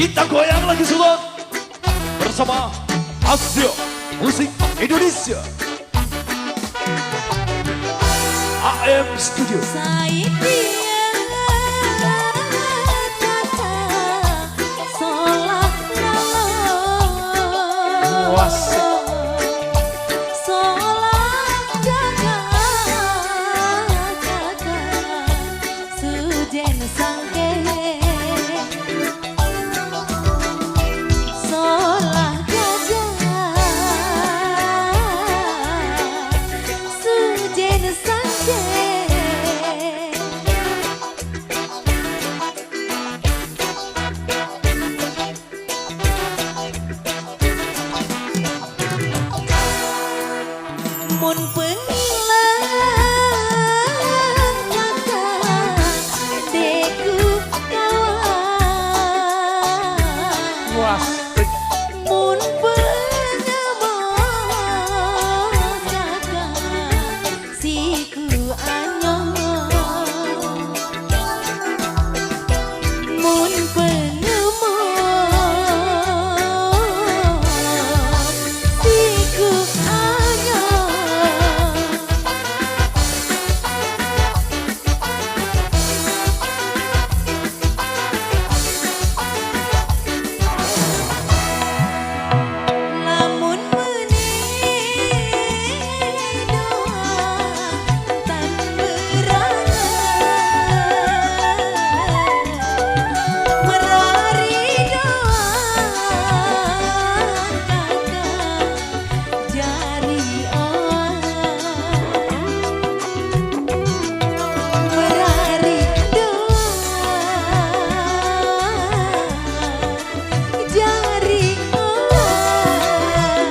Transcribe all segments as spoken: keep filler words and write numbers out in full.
Kita goyang lagi, Sultan, bersama Asia Musik Indonesia, A M Studio. Sai dia kata solah lalo. Wasik. Solah jaga, jaga. Sudén sangké. Solah gajah. Sudén sangké. Mun pengilang kata deku kawan. Wah. Mun pengemon kata siku anyong. Mun pengemon siku anyong. Lamun meuni doa tan berangan, merari doa kata jari oang. Merari doa jari oang.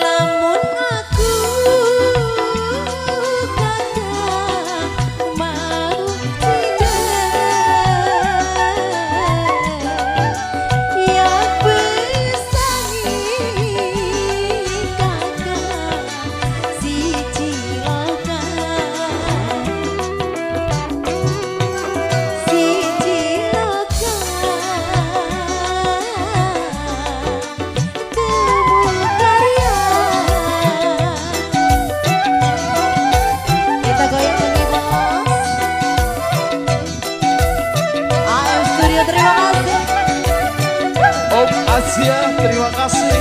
Lamun aku kata mau tidak, ya pesangi kata siji lokal. Siji lokal. Temu Karya. Kita goyang lagi, Bos. A M Studio, terima kasih. Om Asia, terima kasih.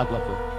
Aglapw.